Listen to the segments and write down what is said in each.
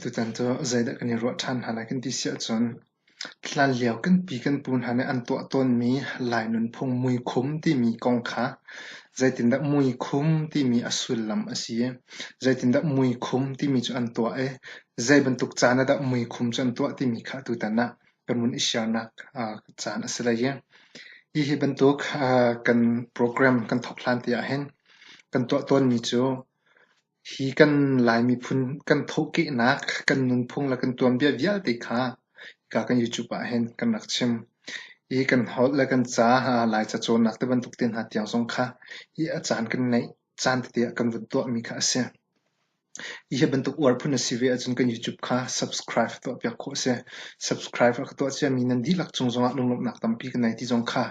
Atutan cu zeidah kan i ruah ṭhan hna lai kan ti si ahcun hlanlio kan pi kan pu hna nih an tuah tawnmi Lai nunphung muikhum timi kong kha zeitindah muikhum timi a sullam a si i zeitindah muikhum timi cu an tuah i zei bantuk caan ah dah muikhum cu an tuah timi kha atutan ah kan vun i siarnak caan a si lai i hihi bantuk kan program kan thawk hlan te ahhin kan tuah tawnmi cu Hi kan Lai miphun kan thawhkehnak, kan nunphung le kan tuanbia vialte kha hika kan YouTube ahhin kan rak chim. Hi kan holh le kan ca, Laica cawnnak ti bantuk te hna tiang zong kha hi a caan kan ngeih caan tete ah kan vun tuahmi kha a si. Hi bantuk uar phun a si ve ahcun kan YouTube kha subscribe tuahpiak khawh a si. Subscribe a ka tuah ciami nan dihlak cung zongah lunglawmhnak tampi ka nei ti zong kha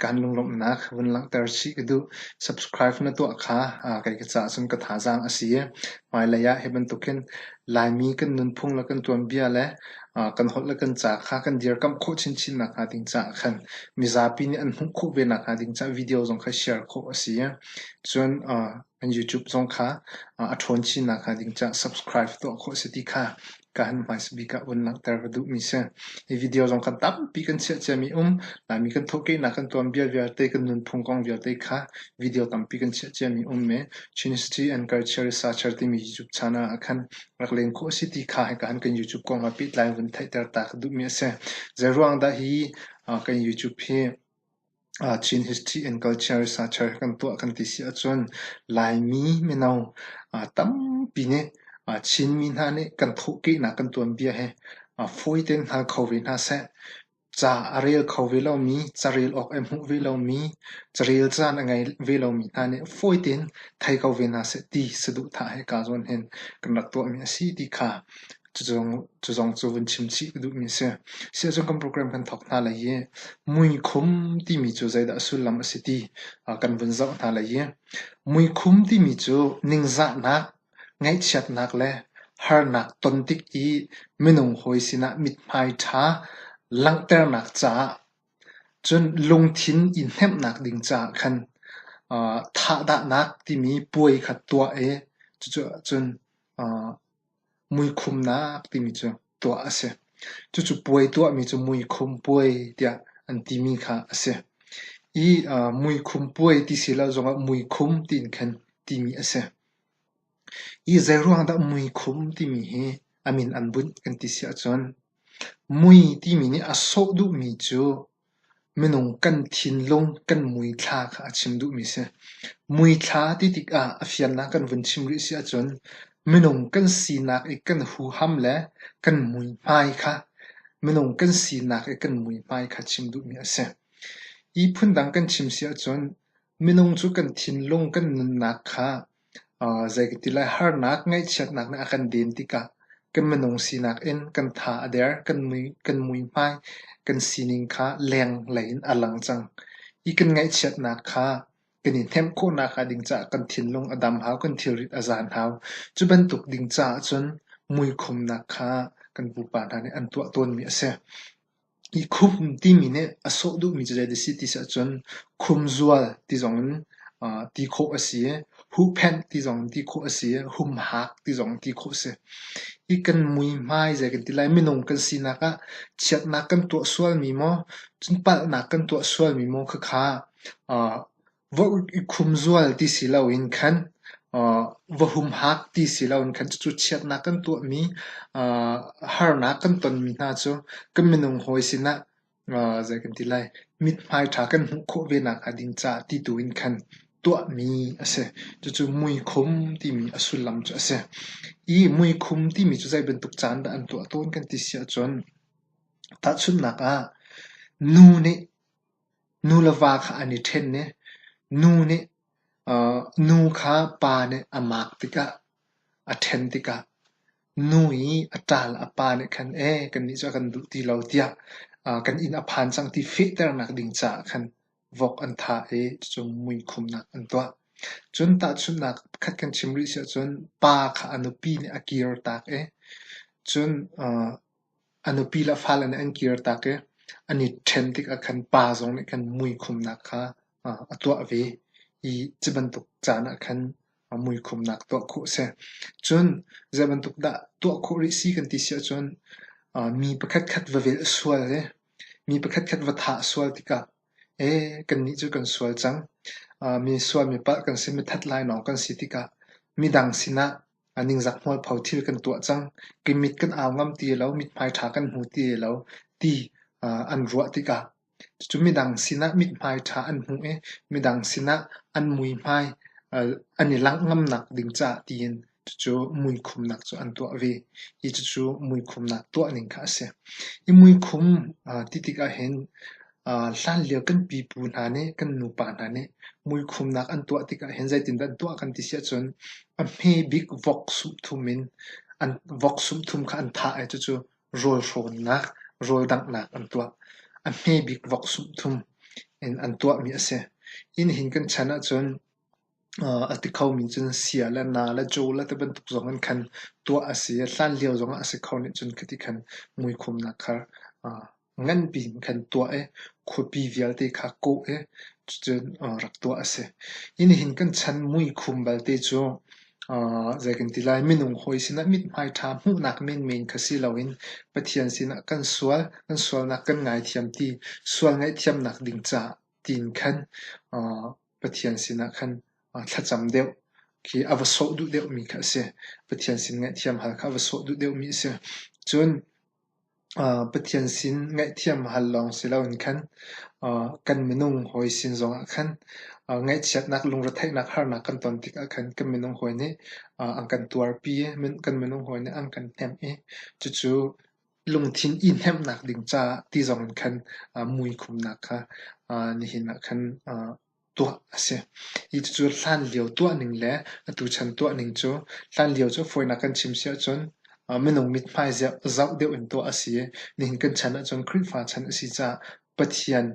kaan lunglawmhnak vun langhter chih ka duh. Subscribe na tuah kha kei ka caah cun ka thazaang a si i hmailei ah hi bantukin Laimi kan nunphung le kan tuanbia le kan holh le kan ca kha kan dirkamh khawh chinchin nakhnga ding caah khan mizapi nih an hmuh khawh ve nakhnga ding caah video zong kha share khawh a si. Cun An YouTube zong kha a ṭhawn chin nakhnga ding caah subscribe tuah khawh a si ti kha ka han hmaisa bik ah vun langhter ka duhmi si. Hi video zong kha tampi kan chiah ciami um. Laimi kan thawhkehnak kan tuanbia vialte, kan nunphung kong vialte kha video tampi kan chiah ciami um i Chin History and Culture Researcher timi YouTube channel ah khan rak len khawh a si ti kha hika han kan YouTube kong ah pehtlai vun theihter ta ka duhmi a si. Zeiruang dah hi kan YouTube hi Chin History and Culture Researcher kan tuah kan ti si ahcun Laimi mino tampi nih Chinmi hna nih kan thawhkehnak kan tuanbia hi fawi tein hngal kho ve hna seh. Ca a rel kho ve lomi, carel awk a hmuh ve lomi, carel caan a ngei ve lomi hna nih fawi tein thei ko ve hna seh ti saduhthah he kaa zawn hin kan rak tuahmi a si ti kha Cu zong cu vun chim chih ka duhmi a si. Siahcun kan program kan thawk hna lai i muikhum timi cu zeidah a sullam a si ti kan vun zoh hna lai i muikhum timi cu ningzahnak, ngaihchiatnak le harnak ton tik i minung hawi sinah mithmai ṭha langhternak caah cun lungthin i hnemhnak ding caah khan thahdahnak timi puai kha tuah i cucu cun Muikhumnak timi cu tuah a si. Cucu puai tuahmi cu muikhum puai tiah an timi kha a si. I muikhum puai ti si lo zongah muikhum tiin khan timi a si. Hi zeiruang dah muikhum timi hi a min an bunh kan ti si ahcun mui timi nih a sawh duhmi cu Minung kan thinlung kan muithla kha a chim duhmi si. Muithla ti tikah a fiannak kan vun chim rih si ahcun minung kan sinak i kan huham le kan muihmai kha minung kan sinak i kan muihmai kha chim duhmi a si. Hi phundang kan chim si ahcun minung cu kan thinlung kan nunnak kha Zei ka ti lai, harnak, ngaihchiatnak nih a kan den tikah kan minung sinak in kan tha a der, kan muihmai, kan sining kha lenglei in a lang cang. Hi kan ngaihchiatnak kha kan i hnemh khawhnak hnga ding caah kan thinlung a dam hau, kan thilrit a zan hau. Cu bantuk ding caah cun muikhumnak kha kan pupa hna nih an tuah tawnmi a si. Hi khum timi nih a sawh duhmi cu zei a si ti si ahcun khumzual ti zongin ti khawh a si i huhphenh ti zongin ti khawh a si i humhak ti zongin ti khawh a si. Hi kan muihmai zei kan ti lai minung kan sinak ah chiatnak kan tuah sualmi maw, cun palhnak kan tuah sualmi maw khakha Va i khumzual ti si loin khan va humhak ti si loin khan cucu chiatnak kan tuahmi harnak kan tonmi hna cu kan minung hawi sinah zei kan ti lai mithmai ṭha kan hmuh khawh ve nakhnga ding caah ti tu in khan tuahmi a si. Cucu muikhum timi a sullam cu a si. I muikhum timi cu zei bantuk caan dah an tuah tawn kan ti si ahcun tahchunhnak ah nu nih Nu le va kha an i ṭhen i nu nih nu kha pa nih a maak tikah, a ṭhen tikah nu i a ṭa le a pa nih khan ee kannih cu a kan duh ti lo tiah kan inn a phan cang ti fehternak ding caah khan vok an thah i cucu muikhumnak an tuah. Cun tahchunhnak pakhat kan chim rih si ahcun pa kha a nupi nih a kirtak i cun A nupi le a fale nih an kirtak i an i ṭhen tikah khan pa zong nih khan muikhumnak kha a tuah ve i cu bantuk caan ah khan Muikhumnak tuah khawh a si. Cun zei bantuk dah tuah khawh rih si kan ti si ahcun mi pakhatkhat va velh sual i mi pakhatkhat va thah sual tikah ee kannih cu kan sual cang. Mi sual mi palh kan si, mithat lainawng kan si tikah midang sinah ningzak hmualpho thil kan tuah cang. Ki mit kan au ngam ti lo, mithmai ṭha kan hmu ti lo ti an ruah tikah Cucu midang sinah mithmai ṭha an hmuh i midang sinah an muihmai an i langh ngamnak ding caah tiin cucu muikhumnak cu an tuah ve. Hi cucu muikhumnak tuah ning kha a si. Hi muikhum ti tikah hin hlanlio kan pipu hna nih kan nupa hna nih muikhumnak an tuah tikah hin zeitindah an tuah kan ti si ahcun a hme bik vok sumthum in an vok sumthum kha an thah i cucu rawl hrawnnak, rawl danghnak an tuah. A hme bik vok sumthum in an tuahmi a si. Hi nihin kan chan ahcun a ti khomi cun sia le na le caw le ti bantuk zong in khan tuah a si. Hlanlio zongah a si kho nih cun khiti khan muikhumnak kha nganpi in khan tuah i khuapi vialte kha kawh i cucun rak tuah a si. Hi nihin kan chan muikhum balte cu zei kan ti lai minung hawi sinah mithmai ṭha hmuhnak menmen kha si loin Pathian sinah kan sual, kan sualnak kan ngaithiam ti, sual ngaihthiamnak ding caah tiin khan Pathian sinah khan thlacam deuh khi a va sawh duh deuhmi kha a si. Pathian sin ngaihthiam hal kha a va sawh duh deuhmi a si. Cun Pathian sin ngaihthiam hal lawng si loin khan kan minung hawi sin zongah khan ngaihchiatnak, lungretheihnak, harnak kan ton tikah khan kan minung hawi nih an kan tuarpi i kan minung hawi nih an kan hnemh i cucu lungthin i hnemhnak ding caah ti zong in khan muikhumnak kha nihin ah khan tuah a si. Hi cucu hlanlio tuahning le atu chan tuahning cu hlanlio cu fawinak kan chim si ahcun minung mithmai zoh deuh in tuah a si i nihin kan chan ahcun Khrihfa chan a si caah Pathian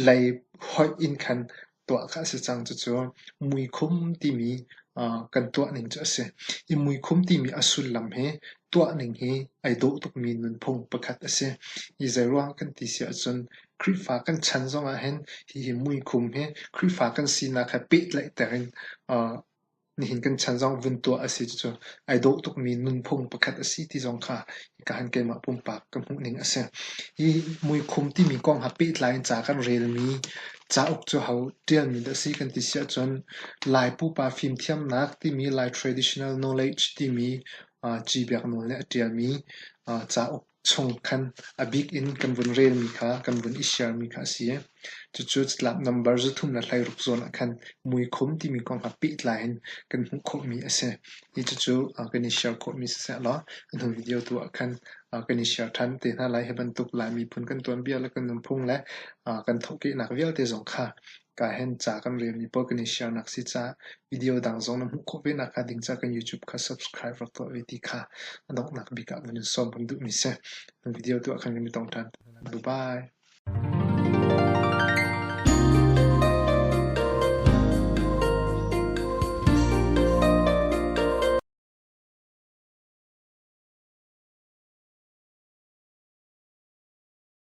lei hoih in khan tuah kha a si cang. Cucu muikhum timi kan tuahning cu a si. Hi muikhum timi a sullam hi tuahning hi ai dawh tukmi nunphung pakhat a si. Hi zeiruang kan ti si ahcun Khrihfa kan chan zongah hin hihi muikhum hi Khrihfa kan sinak he pehtlaihter in nihin kan chan zong vun tuah a si. Cucu ai dawh tukmi nunphung pakhat a si ti zong kha hika hin keimah pumpak ka hmuhning a si. Hi muikhum timi kong he pehtlai in ca kan relmi cauk cu ho ṭialmi dah a si kan ti si ahcun Lai pupa fimthiamnak timi Lai Traditional Knowledge timi Ci Biak Nawl nih a ṭialmi cauk chung khan a bik in kan vun relmi kha kan vun i share-mi kha a si. Cucu catlap nambar 316 zawn ah khan muikhum timi kong kha pehtlai in kan hmuh khawhmi a si. Hi cucu kan i share khawhmi siseh law a hnu video tu ah khan kan i share ṭhan te hna lai. Hi bantuk Lai miphun kan tuanbia le kan nunphung le kan thawhkehnak vialte zong kha Ka hen ca kan relmi pawl kan i share-nak si caah video dang zong na hmuh khawh ve nakhnga ding caah kan YouTube kha subscribe rak tuah ve ti kha a donghnak bik ah van in sawm kan duhmi si. Video tu ah khan kan i tong ṭhan. Bye bye.